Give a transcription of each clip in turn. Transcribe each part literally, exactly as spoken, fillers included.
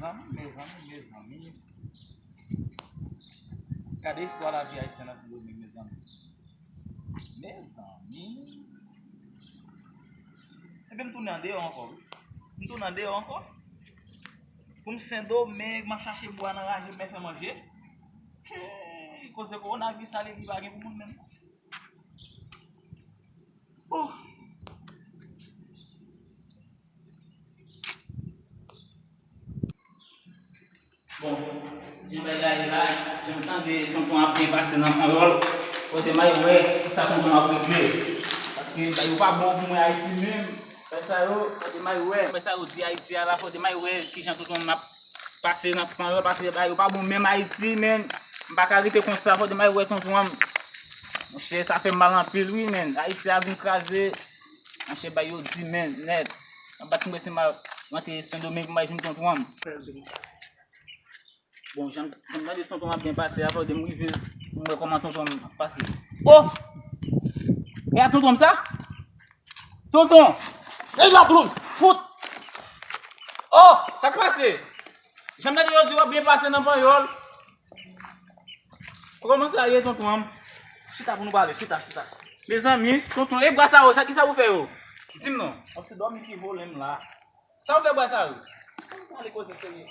Mezanmi, mezanmi, mezanmi. Gade istwa lavi ayisyen nan Sendomeng, mezanmi. Mezanmi. Ebyen, m tounen andeyò ankò, wi. M tounen andeyò ankò. Pou m Sendomeng, m ap chache bwa nan raje, m fè manje. Hey, koze kowonaviris sa, li, li pa gen pou moun menm. Oh. Bon, jan bagay la ye la, jan m tande tonton ap byen pase nan Panyòl, fòde m al wè kisa tonton ap regle. Paske bagay yo pa bon pou mwen Ayiti menm. Bagay sa yo, fòde m al wè. Bagay sa yo di Ayiti a la, fòde m al wè kijan tonton ap pase nan Panyòl, paske bagay yo pa bon menm Ayiti, men m pa ka rete konsa, fòde m al wè tonton an. Monchè, sa fè m mal anpil, wi, men. Ayiti a vin kraze. Monchè, bagay yo di, men, nèt. An bat mwen se m al rantre Sendomeng pou m al jwenn tonton an. Bon, jan, jan m tande tonton ap byen pase a, fòde m rive pou m wè kòman tonton ap pase. Oh! E a tonton sa? Tonton! Ey, la dloun! Fout! Oh! Sa k pase? Jan m tande yo di w ap byen pase nan Panyòl. Kòman sa ye, tonton an? Chita pou nou pale, chita, chita. Mezanmi, tonton, e bwa sa yo, sa, kisa ou fè yo? Di m non. Yon ti dòmi ki vole m la. Sa w fè bwa sa yo? Ann pale koze serye.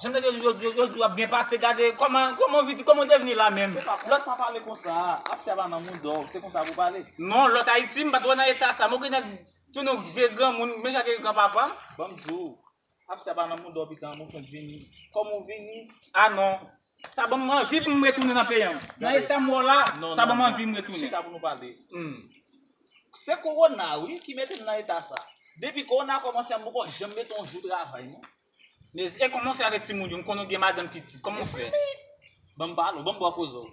Jan m tande yo, yo, yo, yo di w ap byen pase, gade kòman, kòman w vin, kòman w te vini la menm. Epa, lòt pa pale konsa. Ap se pa nan mouda w, se konsa pou pale. Non, lòt Ayiti, m pa t wè nan eta sa. Mwen gen nèg tounen vye granmoun, men jan ke granpapa m. Ban m di w, ap se pa nan mouda w, pitit an, ou fenk vini. Kòm ou vini. A non, sa ban m anvi pou m retounen nan peyi an. Nan eta m wè w la, sa ban m anvi m retounen. Chita pou nou pale. Hmm. Se kowona, wi, ki mete m nan eta sa. Depi kowona kòmanse, m poko janm mete yon jou travay, non. Men, e kòman w fè avèk timoun yo? M konnen w gen madanm pitit. Kòman w fè? Ban m pale w, ban m bò koze w.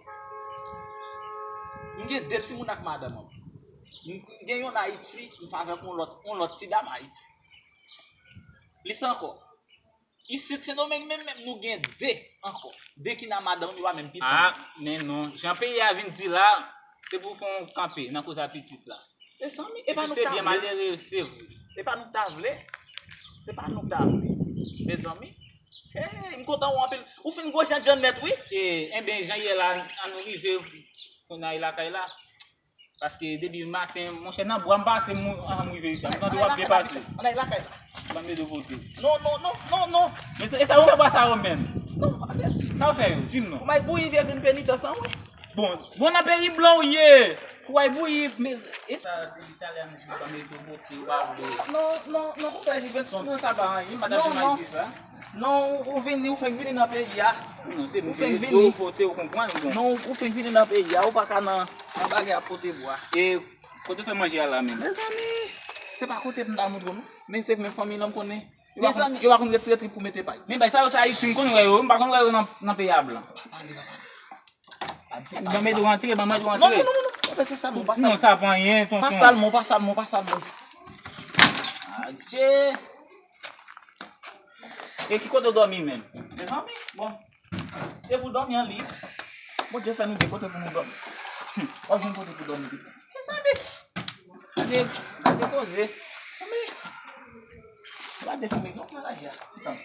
M gen de timoun ak madanm an. M gen yonn Ayiti, m pa avèk yon lòt, yon lòt ti dam Ayiti. Li sa ankò. Isit Sendomeng menm, menm nou gen de ankò. De ki nan madanm, yo pa menm pitit. A, men non. Jan peyi a vin di la, se pou fè yon kanpe nan koze a pitit la. Mezanmi, e pa nou k ta vle. Pitit se byen malere, se vre. E pa nou k ta vle. Se pa nou k ta vle. Mezanmi. Hey, m kontan wè w anpil. Ou fin gwo jan John nèt, wi. E, enben, jan yè la, an nou rive, pou n al lakay la. Paske depi maten, monchè, nan bwa m pase, m, anhan, m rive isit. M tande w ap byen pase. Ann al lakay la. Bann de pote. Non, non, non, non, non. Men se, e sa ou fè bwa sa yo menm? Non, sa ou fè yo? Di m non. Ou may bouyi vye grenn penitans lan, wi. Bon, bon, nan peyi blan ou ye. Pou w ay bouyi, men, e sa, depi talè a, mesye, bann de pote, ou pa vle. Non, non, non, konpè Jivenson. Non, sa pa anyen, m pa ta janm al di sa. Non, ou vini, ou fenk vini nan peyi a. Non, se m ki di w pote, ou konprann, bon. Non, ou fenk vini nan peyi a, ou pa ka nan, nan bagay ap pote bwa. E kote w fè manje a la menm? Mezanmi, se pa kote m ta montre w, non. Men se menm fanmi lan m konnen. Yo pa konn, yo pa konn retire trip pou mete pay. Men bay sa yo, se Ayiti, m konn wè yo, m pa konn wè yo nan, nan peyi a blan. Pa pale, pa pale. Ban mwen rantre, ban mwen rantre. Non, non, non, non, non. Konpè, se salmon, pa salmon. Non, sa pa anyen, tonton. Pa salmon, pa salmon, pa salmon. Adje. E ki kote w dòmi menm? Mezanmi, bon. Se pou dòmi an li. Bondye fè nou gen kote pou nou dòmi. Hum, w ap jwenn kote pou dòmi pito. Mezanmi. Gade, gade koze. Mezanmi. Gade fime non nan raje a. Etan.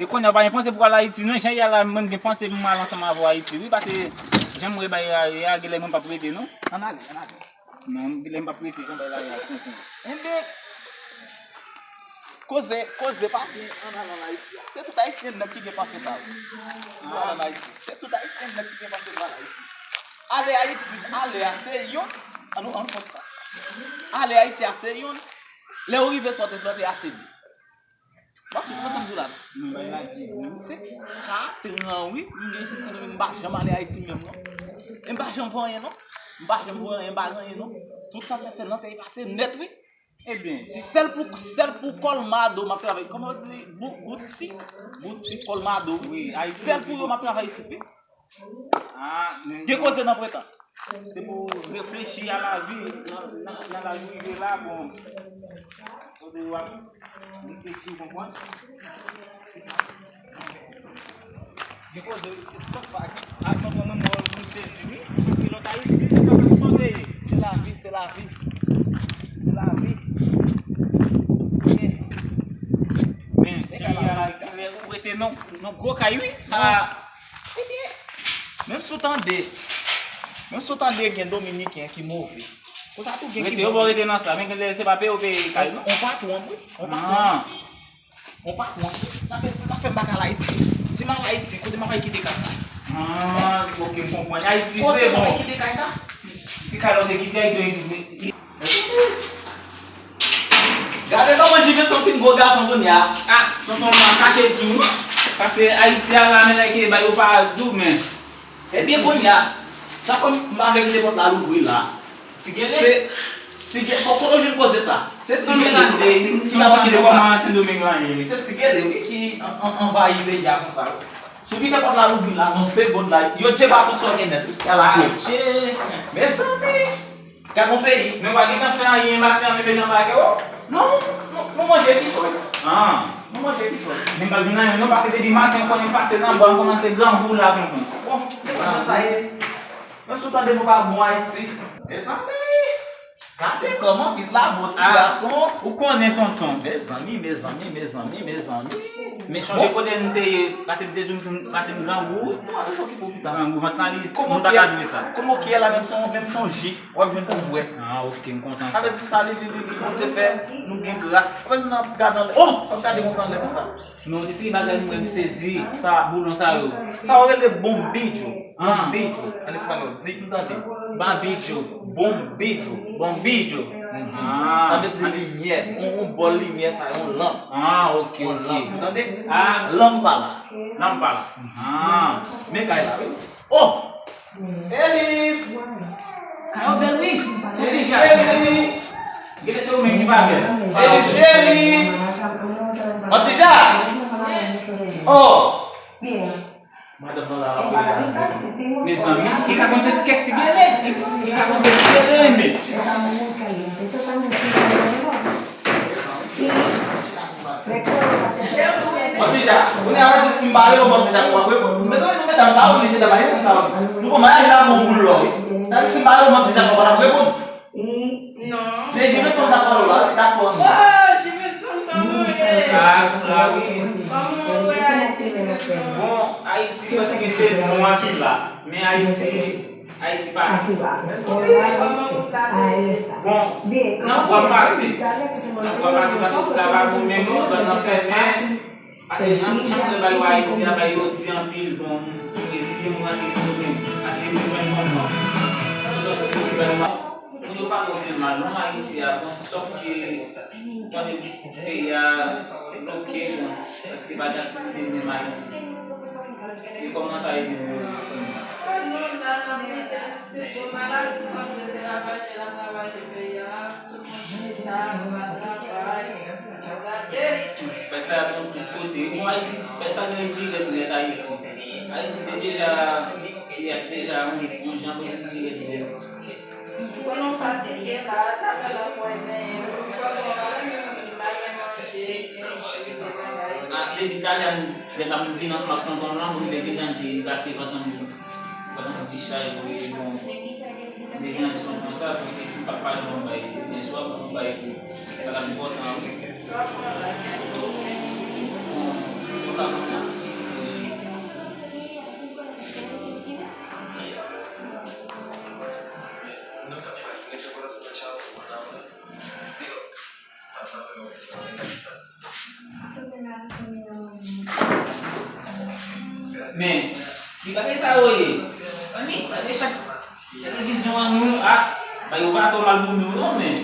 E kounye a, w pa gen panse pou al Ayiti, non? Jan y a la, mwen gen panse pou m al ansanm avè w Ayiti, wi, paske jan m wè bagay la ye a, genlè mwen p ap rete, non? Ann ale, ann ale. Non, genlè m p ap rete, jan bagay la ye a, tonton. Enben, koze, koze pa gen ann al ann Ayiti a. Se tout Ayisyen nèt ki gen panse sa yo. Pou al ann Ayiti. Se tout Ayisyen nèt ki gen panse pou al Ayiti. Ale Ayiti, ale a se yonn, ann nou, ann nou konsa. Ale Ayiti a se yonn, lè w rive sa w te plante a se de. W ap sot kontan m di w la. Non, bay la di, non. Se katran, wi. M gen isit Sendomeng, m pa janm ale Ayiti menm, non. E m pa janm fè anyen, non. M pa janm fè anyen, m pa gen anyen, non. Tout sa m fè, se nan peyi pase nèt, wi. Ebyen, sèl pou, sèl pou Colmado, m ap travay. Kòman yo di? Bou-, Bouti? Bouti Colmado, wi. Sèl pou yo, m ap travay isit, wi. Ah, men gen koze nan pretan. Se pou reflechi a lavi, nan, nan, nan laj ou rive la, bon. Kote w ap reflechi, w konprann? Gen koze, se tout bagay. A tonton mwen, mwen, mwen sezi, wi. Paske lòt Ayiti, se pa konsa w te ye. Se lavi, se lavi. Se lavi. Ebyen, E nan, nan gwo kay, wi. Ah. Ebyen, menm si w tande, menm si w tande gen Dominiken ki move, konsa tou gen ki... Rete, yo bon, rete nan sa, men gen lè se pa peye yo peye kay, non? On patwon, wi. On patwon. Ah. On patwon. Sa fè, sa fè m pa ka al Ayiti. Si m al Ayiti, kote m ap al kite kay sa? Ah, ok, m konprann. Ayiti vre, bon. Kote m ap al kite kay sa? Ti, ti kay la w te kite a, li dwe... Gade kòman Jivenson fin gwo gason kounye a. Ah, tonton, m ap kache di w, paske Ayiti a la, men nèg ki ba yo pa dou, men. Ebyen, kounye a, sa fè m pa vle kite pòt la louvri la. Ti Gele. Se Ti Gele, kò-, kote w jwenn koze sa? Se Ti Gele ki ta manke konsa. Kòman Sendomeng lan ye? Se Ti Gele, wi, ki an-, an-, anvayi peyi a konsa. Si w kite pòt la louvri la, nan segonn la, yo tcheba tout sa w gen nèt, wi. Ala kou. Mezanmi! Gad yon peyi. Men w pa gentan fè anyen maten an, men mete anbake w? Non, nou, nou manje kichòy. Ah. Nou manje kichòy. Men m pa gen anyen non, paske depi maten, w konnen m pase nan bwa, m kòmanse grangou la, tonton. Bon, se pa sa sa ye. Men si w tande nou pa bon Ayiti. Mezanmi, gade kòman vit la bon ti gason. Ou konnen, tonton. Mezanmi, mezanmi, mezanmi, mezanmi. Men chonje kote n te ye, paske m te di w, paske m grangou. Mwen, mwen, mwen, mwen, mwen, grangou vant lan, li, nou pa ka dwe sa. Kòman ki ye la, menm son, menm son ji, w ap jwenn pou bwè. Ah, ok, m kontan sa. Sa vle di sa, li, li, li, li, Bondye fè, nou gen gras. Sa vle di, n ap gade anlè. Oh! N ap gade konsa anlè konsa. Non, li se bagay mwen, m sezi. Sa. Boulon sa yo. Sa yo rele bombillo. Ah. Bombillo. An espanyòl, di m tande. Bombillo. Bombillo. Bombillo. Mhm. Ah. Sa vle di limyè. Yon, yon bòl limyè sa, yon lanp. Ah, ok, ok. Yon lanp. Ou tande? Ah. Lanp pa la. Lanp pa la. Ah. Men kay la, wi. Oh! Elif! Kay yo bèl, wi. Elif cheri! Gete se ou menm ki pa bèl. Elif cheri! Mantija! Oh! Madanm nan la, la, la. Mezanmi, li ka konn se ti kèk Ti Gele. Li, li ka konn se Ti Gele, men. Mantija, kounye a w di si m pa rele w Mantija, w ap reponn. Mezanmi, nou medam sa yo, nou medam ayisyen sa yo. Nou pran maryaj la pou yon boul lò, wi. Sa di si m pa rele w Mantija, w pa t ap reponn. Non. Men Jivenson t ap pale w la, li t ap fè w anyen. Oh, Jivenson, kòman w ye? Ah, la, wi. Kòman w wè Ayiti, Jivenson? Bon, Ayiti, paske se nou an ki la. Men Ayiti, Ayiti pati. Bon, nan w ap pase. Nan w ap pase paske w travay pou menm ou, nan fèmen. Paske jan, jan mwen bay yo Ayiti a, bay yo di anpil, bon, m rezilye m rantre Sendomeng. Paske m jwenn manman. Donk, m di bay yo, moun yo pa twò fè mal non Ayiti a, bon, sòf ke, tande peyi a bloke, bon, paske pa gen aktivite menm Ayiti. E kòman sa ye pou ou, zanmi? Ah non, la, n ap lite, se gwo maladi, kòm se ravaje l ap ravaje peyi a, tout moun chita, pa travay, gade. Bagay sa nan tout kote. Bon, Ayiti, bagay sa gen pi rèd nèt Ayiti. Ayiti te deja, li te deja yon, yon jan pou li pi rèd nèt. Konnen w fatige la, talè l ap wè benyen, ou kwè bon, mwen menm, m pa gen manje, gen jus, gen bagay. Ah, depi talè a, lè m ap vin ansanm ak tonton lan, mwen te gentan di, li pase pandan m, pandan m ti chay pou li, bon, m te gentan di tonton sa, pou li te di m p ap pa janm bay li, men swa pou m bay li, sa t ap enpòtan, wi. Swa pou m bay li. Bon, nou ka kontan. Men, ki bagay sa yo ye? Mezanmi, gade chak televizyon an nou, ah, bagay yo pa twò mal pou nou non, men.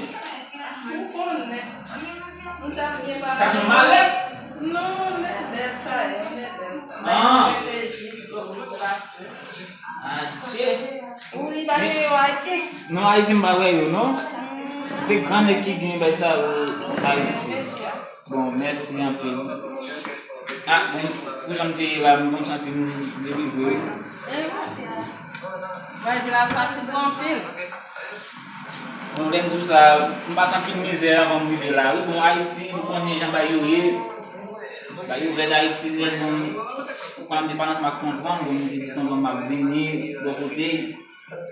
Ou konnen. Sa se yon malèt? Non, malèt sa ye, malèt. Ah. Adje. Ou pa gen yo Ayiti? Non, Ayiti m pa wè yo, non. Se gran nèg ki gen bagay sa yo Ayiti. Bon, mèsi anpil. Ah, bon, pou jan m te ye la, m konn santi m delivre, wi. Vibe la fatige anpil. Bon, lè m di w sa, m pase anpil mizè anvan m rive la, wi. Bon, Ayiti, m konnen jan bagay yo ye. Bagay yo rèd Ayiti, rèd, bon, ou pa m te pale ansanm ak tonton, bon, m te di tonton m ap vini, bò kote.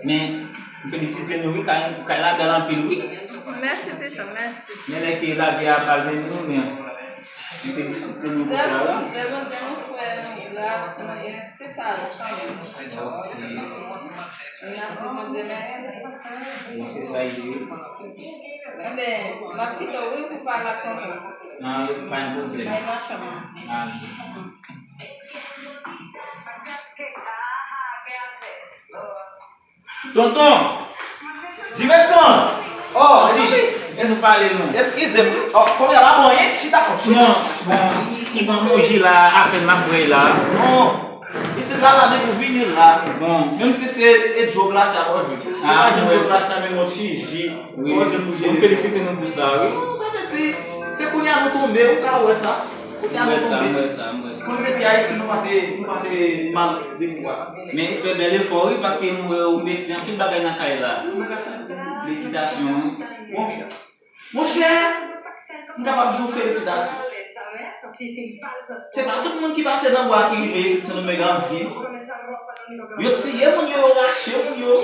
Men, m felisite nou, wi, kay, kay la bèl anpil, wi. Mèsi, Tito, mèsi. Men lè ke lavi a pral vini nou, men, M felisite nou pou sa, wi. Lè Bondye, Bondye nou fè nou gras, nou gen, se sa yo kanmenm. Ok. Nou ap di Bondye mèsi. Bon, se sa l ye, wi. Enben, m ap kite w, wi, pou pale ak tonton. Nan, pa gen pwoblèm. Bay machann nan. Nan. Tonton! Jimeson! Oh, ti, eskize m. Oh, kòman y ap anyen? Chita, chita. Non, bon, li, li ban m yon ji la, apèn m ap bwè la. Non. Isit la, la, depi w vini la. Bon. Menm si se e djòb la, sa pa jwe. Ah, mwen wè sa. Djòb la, sa menm yon ti ji. Wi. Bon, m felisite nou pou sa, wi. Non, sa vle di, se kounye a nou tonbe, ou ka wè sa. Kounye a nou tonbe. M wè sa, m wè sa, m wè sa. Moun depi Ayiti, nou pa te, nou pa te mal depi la. Men ou fè bèl efò, wi, paske m wè ou mete anpil bagay nan kay la. Felisitasyon, wi. Bon. Monchè, m kapab di w felisitasyon. Se pa tout moun ki pase nan bwa ki rive isit Sendomeng an vi. Yo tiye moun yo, yo rache moun yo.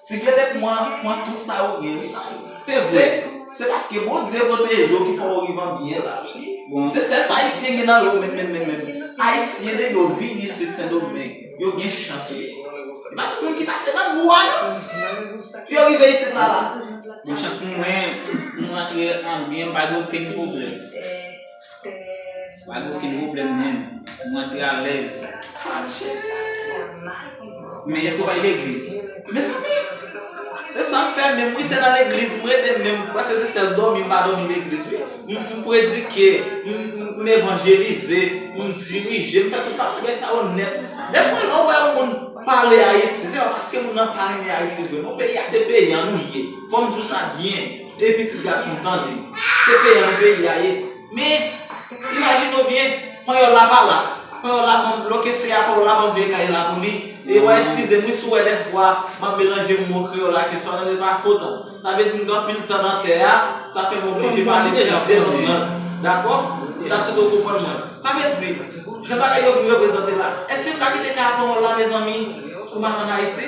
Ti Klebèk, mwen, mwen tout sa ou gen, wi. Se vre. Se, se paske Bondye pwoteje w ki fè w rive an byen la. Bon. Se sèl sa Ayisyen gen nan yo, menm, menm, menm, menm. Ayisyen depi yo vini isit Sendomeng, yo gen chans, wi. E pa tout moun ki pase nan bwa, non. Pou yo rive isit la, la. Bon, chans pou mwen, m rantre an byen, m pa gen okenn pwoblèm. Pa gen okenn pwoblèm menm. M rantre alèz. Men èske w pa al legliz? Mezanmi, se sa m fè menm, wi, se nan legliz m rete menm, prèske se sèl dòmi m pa dòmi legliz, wi. M, m predike, m, m, m evanjelize, m dirije, m fè tout kalite bagay sa yo nèt. Dèfwa lè w wè yon moun pale Ayiti, se pa paske moun nan pa renmen Ayiti vre, non, peyi a se peyi an nou ye. Fò m di w sa byen, e pitit gason m tande. Se peyi an nou peyi a ye. Men, imajine w byen, panyòl la pa la. Panyòl la ban m, lòkesye a panyòl la ban m vye kay la pou li. E w a eskize m, wi, si w wè dèfwa, m ap melanje mo kreyòl ak espas, nan, se pa fot an. Sa vle di m gen anpil tan nan tè a, sa fè m oblije pale plizyè lang nan. Dakò? M ta swete w konprann mwen. Sa vle di, jan bagay yo vin reprezante la, èske m ka kite kay ak panyòl la, mezanmi, pou m al ann Ayiti?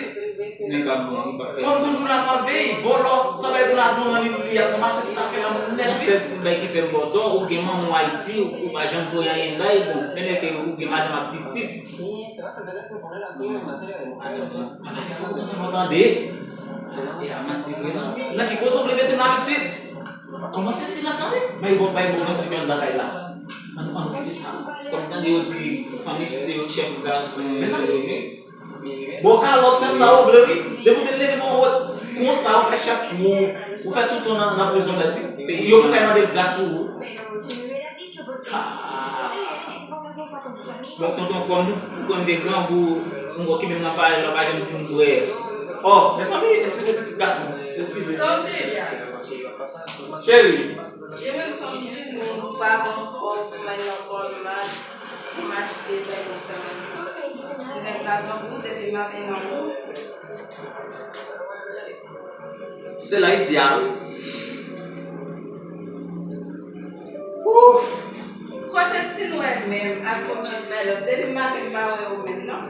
Men pa bon, li pa fè sans. Fò m toujou la, m ap veye, vòlò, sa bay pou ladan li, li ap ranmase tout afè a nèt, wi. Yon sèl ti bagay ki fè m ba w tò, ou gen manman w Ayiti, ou, ou pa janm voye anyen la, e bon, men lè ke ou gen madanm ak pitit. Madanm nan, madanm nan, fò w tande. E a manti vre, sou. Nan ki koze w vle mete m la, pitit? Kòmanse silans la, wi. Bay bon, bay bon, nan simen nan kay la. Ann, ann, kite sa. Kòm tande yo di, fanm isit se yo k chèf gason, mesye yo, wi. Bon, kalòt, fè sa ou vle, wi. Depi w te leve nan wòt konsa, ou fè chèf, ou, ou fè tout tan nan, nan prizon nèt, wi. Yo pou kay mande gras pou ou. Ah. Bon, tonton, kòm ou konn de grangou, m wè ki menm nan pale la, w pa janm di m bwè. Oh, mezanmi, eskize pitit gason, eskize. Cheri. Li menm se yon timoun, ou pa bon, ou pa bon, ou pa bon, ou pa bon, ou pa bon, ou pa bon. Si nèg la grangou, depi maten nan ou. Se la, li di a, wi. Ooh. Kote ti nwè menm ak yon ti bèl lòt? Depi maten, m pa wè yo menm, non.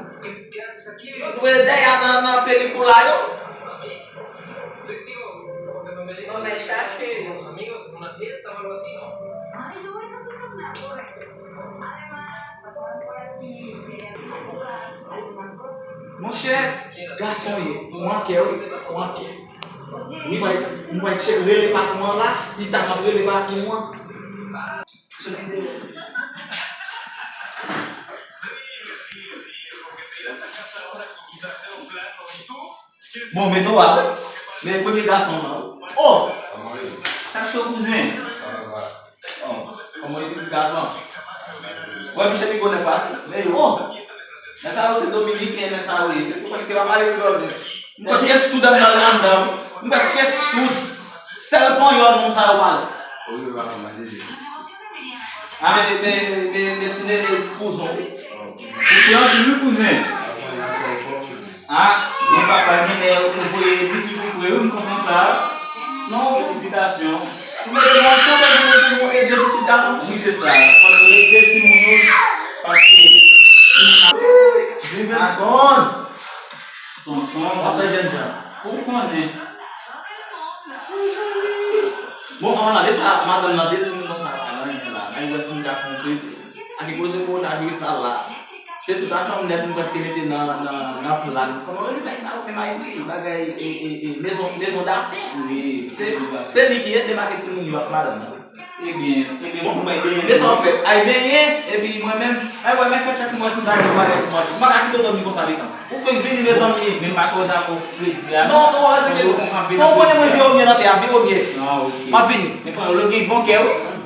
Yo dwe dèyè nan, nan pelikoul la, yo. Bon, men chache yo. Monchè, gason ye, ou an kè, wi, ou an kè. Mwen, mwen, rele patwon an la, li ta kab rele patwon an. Soti deyò. Bon, mete w ale. Men premye gason an, wi. Oh! Sa k cho, kouzen? Oh, kòman li te di gason an? Wè, Michel, li konnen pase. Men yo, oh! Nèg sa yo se dominiken, nèg sa yo ye. Ou prèske pa pale kreyòl, men. M prèske soud anndan, anndan. M prèske soud. Sèl panyòl moun sa yo pale. Ah. Men, men, men, men ti nene, ti kouzon. Ou se anpil, wi, kouzen. Ah, men papa, men lè ou voye pitit ou fre, wi, m konprann sa. Non, felisitasyon. Ou mete nou ansanm, nou mete nou ede pitit gason. Wi, se sa. Fò nou ede timoun yo, paske timoun ap... Rivenson. Tonton. W ap fè jènjan. Ou konnen. Bon, ann ale sa, madanm nan te di m konsa, pa gen anyen la. Ay, wè si m ka fè yon kredi. Ak koze kowonaviris sa la, se tout afè m nèt m prèske mete nan, nan, nan plan. Kòman yo rele bagay sa yo menm Ayiti? Bagay e, e, e, mezon, mezon dafè. Wi, Se, se li ki ede make timoun yo ak madanm nan. Ebyen, ebyen, bon, mwen, ebyen, Men sa w fè, ay benyen, epi mwen menm, ay wè, men fè tchèk mwen si m ta gen bagay pou manje. M pa ka kite w dòmi konsa letan. Ou fenk vini, mezanmi. Men m pa twò dakò kredi a. Non, non, wè, se ke. Non, konnen mwen vye omye nan tè a, vye omye. Ah, ok. M ap vini. Men konnen w gen bon kè, wi.